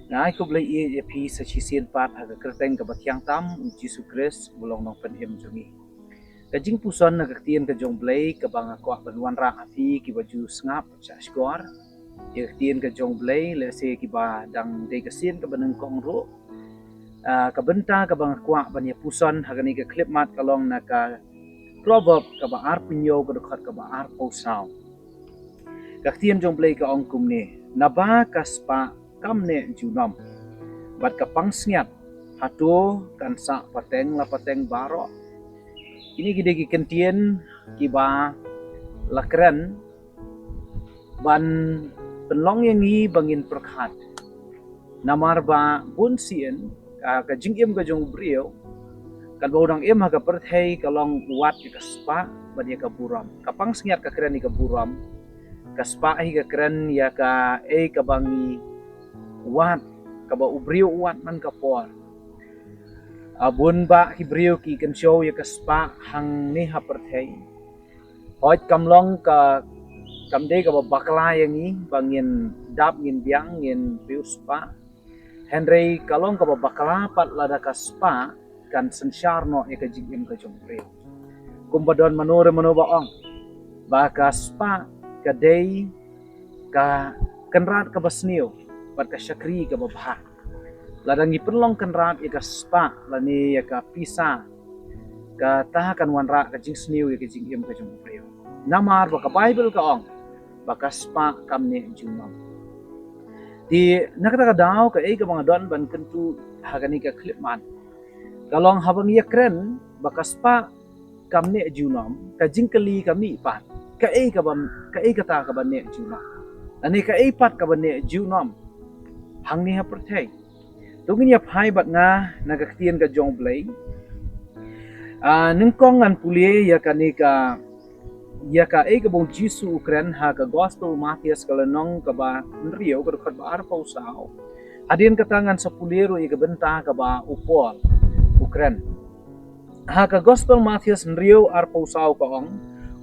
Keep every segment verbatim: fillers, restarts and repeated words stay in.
Nga ai khublei ïa phi sa shisien pat ha ka kyrteng kaba thiang tam u Jisu Khrist uba long nongpynim jong ngi. Ka jingpuson na ka ktien ka jong Blei kaba nga kwah ban wanrah ha phi kiba ju sngap sha shkor ïa ka ktien ka jong Blei, lehse kiba dang dei ka sien kaba nyngkong ruh. Ah, ka bynta kaba nga kwah ban ïa puson ha kane ka khyllipmat ka long na ka Proverb kaba arphew hynñiew ka dkhot kaba arphew saw. Ka ktien jong Blei ka ong kumne: Naba ka spah kam neh junom, bad ka pansngiat, hato kan sah pateng la pateng baroh? Kine ki dei ki kyntien kiba la kren ban pynlong ïa ngi ba ngin pyrkhat. Namar ba bun sien, ah, ka jingim ka jong u briew, katba u dang im ha ka pyrthei, ka long u wad ïa ka spah bad ïa ka burom. Ka pansngiat ka kren ïa ka burom, ka spah hi ka kren ïa kaei kaba ngi wad, kaba u briew u wad man ka por. Ah, bun bah ki briew ki kynshew ïa ka spah hangne ha pyrthei. Hooid, kam long ka, kam dei kaba bakla ïa ngi ba ngin dap, ngin biang, ngin briew spah. Hynrei ka long kaba bakla pat lada ka spah kan synshar noh ïa ka jingim ka jong u briew. Kumba don mano re mano ba ong ba ka spah ka dei ka kynrad kaba sniew bad ka shakri kaba bha. Lada ngi pynlong kynrad ïa ka spah lane ïa ka pisa, kata kan wanrah ka jingsniew ïa ka jingim ka jong u briew. Namar ba ka Baibl ka ong ba ka spah kam neh junom. Te na kata ka daw, kaei kaba nga don ban kyntu ha kane ka khyllipmat ka long, haba ngi ïa kren ba ka spah kam neh junom, ka jingkylli ka mih pat, kaei kaba, kaei kata kaba neh junom? Lane kaei pat kaba neh junom hangne ha pyrthei? To ngin ïa phai bad nga na ka ktien ka jong u Blei. Ah, nyngkong ngan pule ïa kane ka, ïa kaei kaba u Jisu u kren ha ka Gospel Mathaios ka lynnong kaba hynriew ka dkhot ba arphew saw. Hadien kata ngan sa pule ruh ïa ka bynta kaba u Paul u kren. Ha ka Gospel Mathaios hynriew arphew saw ka ong: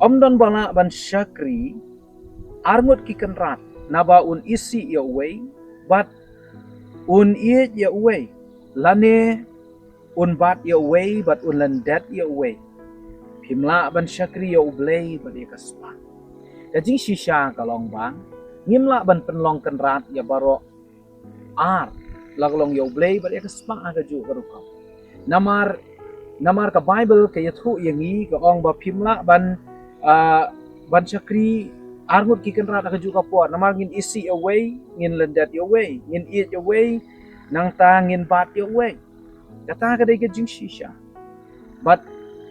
Ym don ba lah ban shakri ar ngut ki kynrad, naba un isih ïa uwei bad un ïeit ïa uwei, lane un bat ïa uwei bad un lyndet ïa uwei. Phim lah ban shakri ïa u Blei bad ïa ka spah. Ka jingshisha ka long ba ngim lah ban pynlong kynrad ïa baroh ar, la ka long ïa u Blei bad ïa ka spah ha kajuh ka rukom. Namar, namar ka Baibl ka ïathuh ïa ngi, ka ong ba phim lah ban, ah, ban shakri ar ngut ki kynrad ha kajuh ka por. Namar ngin isih ïa uwei, ngin lyndet ïa uwei, ngin ïeit ïa uwei, nangta ngin bat ïa uwei. Kata ka dei ka jingshisha. Bad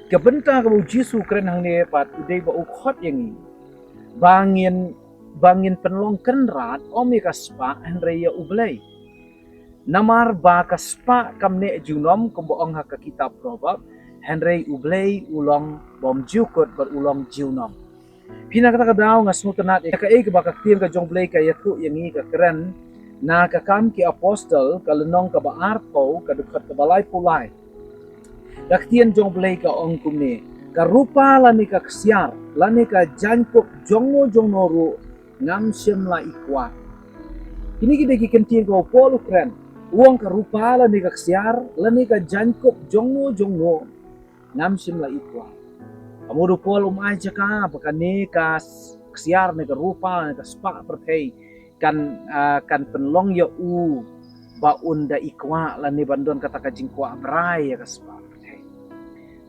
ka bynta kaba u Jisu u kren hangne pat u dei ba u khot ïa ngi ba ngin, ba ngin pynlong kynrad ym ïa ka spah hynrei ïa u Blei. Namar ba ka spah kam neh junom, kumba ong ha ka kitab Proverb, hynrei u Blei u long bymjukut bad u long junom. Phi, na kata ka daw nga sngewtynnat ïa kaei kaba ka ktien ka jong u Blei ka ïathuh ïa ngi, ka kren na ka Kam ki Apostol ka lynnong kaba arphew ka dkhot kaba laiphew lai. Ka ktien jong u Blei ka ong kumne: Ka rupa lane ka ksiar lane ka jaiñkup jongno jongno ruh ngam shym la i kwah. Kine ki dei ki kyntien kaba u Paul u kren. U ong ka rupa lane ka ksiar lane ka jaiñkup jongno jongno ngam shym la i kwah. Ka mut u Paul um ai jaka ba kane ka s-, ksiar ne ka rupa ne ka spah pyrthei kan, ah, kan pynlong ïa u ba un da i kwah lane ban don kata ka jingkwah brai ïa ka spah pyrthei.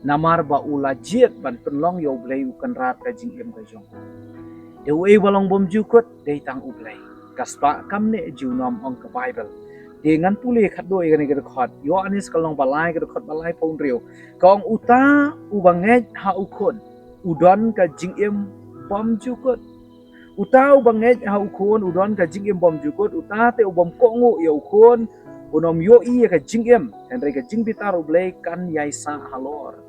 Namar ba u la jied ban pynlong ïa u Blei u kynrad ka jingim ka jong u. Te uei ba long bymjukut? Dei tang u Blei. Ka spah kam neh junom, ong ka Baibl. Te ngan pule khatduh ïa kane ka dkhot, Ïoannis ka lynnong ba lai ka dkhot ba laiphew hynriew. Ka ong: Uta uba ngeit ha u Khun u don ka jingim bymjukut. Uta uba ngeit ha u Khun u don ka jingim bymjukut, uta te u bym kohnguh ïa u Khun un ym ïohi ïa ka jingim, hynrei ka jingbitar U Blei kan ïai sah halor.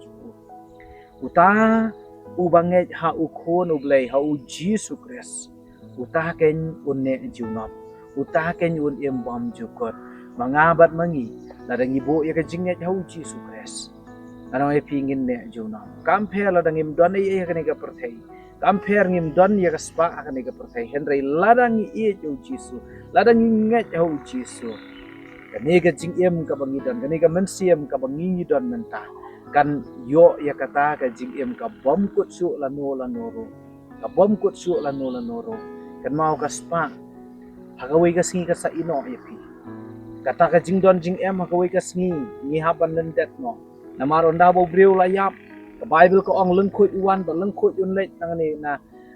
Uta uba ngeit ha u Khun U Blei, ha u Jisu Khrist, uta keiñ un neh junom, uta keiñ un im bymjukut. Ma nga bad ma ngi, lada ngi buh ïa ka jingngeit ha u Jisu Khrist, ngan ong ïa phi, ngin neh junom. Kam pher lada ngim don ei ei ha kane ka pyrthei, kam pher ngim don ïa ka spah ha kane ka pyrthei, hynrei lada ngi ïeit ha u Jisu, lada ngi ngeit ha u Jisu, Kane ka jingim kaba ngi don, kane ka mynsiem kaba ngi ngi don mynta, kan ïoh ïa kata ka jingim ka bym kut shuh lano lano ruh. Ka bym kut shuh lano lano ruh. Kynmaw ka spah ha kawei ka sngi ka sa ïehnoh ïa phi. Kata ka jingdon jingem ha kawei ka sngi ngi hap ban lyndet noh. Namar ynda ba u briew la ïap, ka Baibl ka ong lyngkhuid u wan bad lyngkhuid un leit nangne na,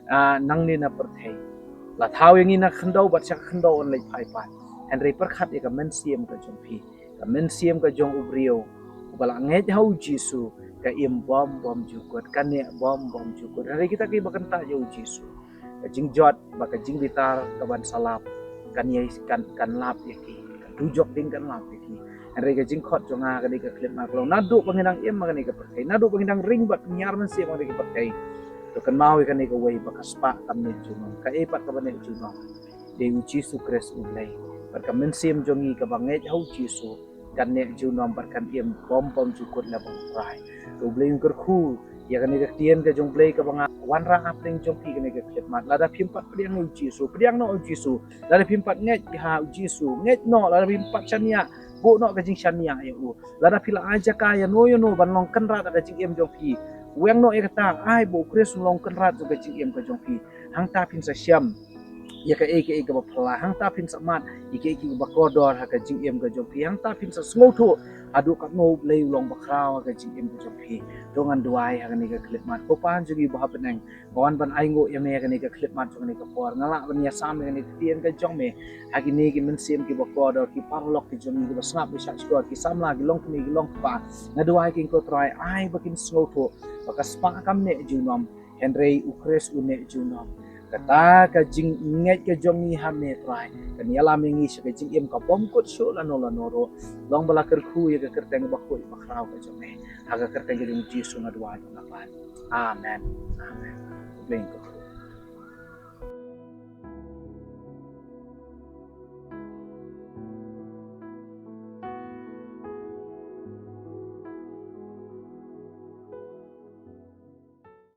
ah, nangne na pyrthei. La thaw ïa ngi na khyndew bad sha ka khyndew un leit phai pat. Hynrei pyrkhat ïa ka mynsiem ka jong phi, ka mynsiem ka jong u briew uba la ngeit ha u Jisu, ka im bym bym ju kut, ka neh bym bym ju kut. Hynrei kita kiba kyntait ïa u Jisu, ka jingjot bad ka jingbitar kaban sa lap kan ïai, kan, kan lap ïa ki. Ka dujok ding kan lap ïa ki. Hynrei ka jingkhot jong nga ha kane ka khyllipmat ka long, naduh ba ngi dang im ha kane ka pyrthei, naduh ba ngi dang ring bad pynhiar mynsiem ha kane ka pyrthei, to kynmaw ïa kane kawei ba ka spah kam neh junom. Kaei pat kaba neh junom? Dei u Jisu Khrist U Blei. Bad ka mynsiem jong ngi kaba ngeit ha u Jisu kan neh junom bad kan im bym bym ju kut lem bad U Trai. To U Blei un kyrkhu ïa kane ka ktien ka jong U Blei kaba nga wanrah hapdeng jong phi kane ka khyllipmat. Lada phim pat pdiang ïa u Jisu, pdiang noh ïa u Jisu. Lada phim pat ngeit ha u Jisu, ngeit noh. Lada phim pat shaniah, buh noh ka jingshaniah ïa u. Lada phi la ai jaka ïano ïano ban long kynrad ha ka jingim jong phi, weng noh ïa kata, ai ba u Khrist un long kynrad jong ka jingim ka jong phi. Hangta phin sa shem ïa kaei kaei kaba phylla, hangta phin sa mad ïa kaei kaei kaba kordor ha ka jingim ka jong phi, hangta phin sa sngewthuh haduh katno U Blei u long bakhraw ha ka jingim ka jong phi. To ngan duwai ha kane ka khyllipmat. Ko Pa jong ngi ba ha bneng, nga wan ban ainguh ïa me ha kane ka khyllipmat jong kane ka por. Nga lah ban ïasam ïa kane ka ktien ka jong me ha kine ki mynsiem kiba kordor, ki paralok ki jong ngi kiba sngap ba shah shkor, ki samla, ki longkmie, ki longkpa. Nga duwai ïa ki, ko Trai, ai ba kin sngewthuh ba ka spah kam neh junom, hynrei u Khrist u neh junom. Kata ka jingngeit ka jong ngi ha me, Trai, kan ïalam ïa ngi sha ka jingim ka bym kut shuh lano lano ruh. Long ba la kyrkhu ïa ka kyrteng bakhuid bakhraw ka jong me. Ha ka kyrteng ka jong u Jisu nga duwai, nga pan. Amen. Amen. Khublei.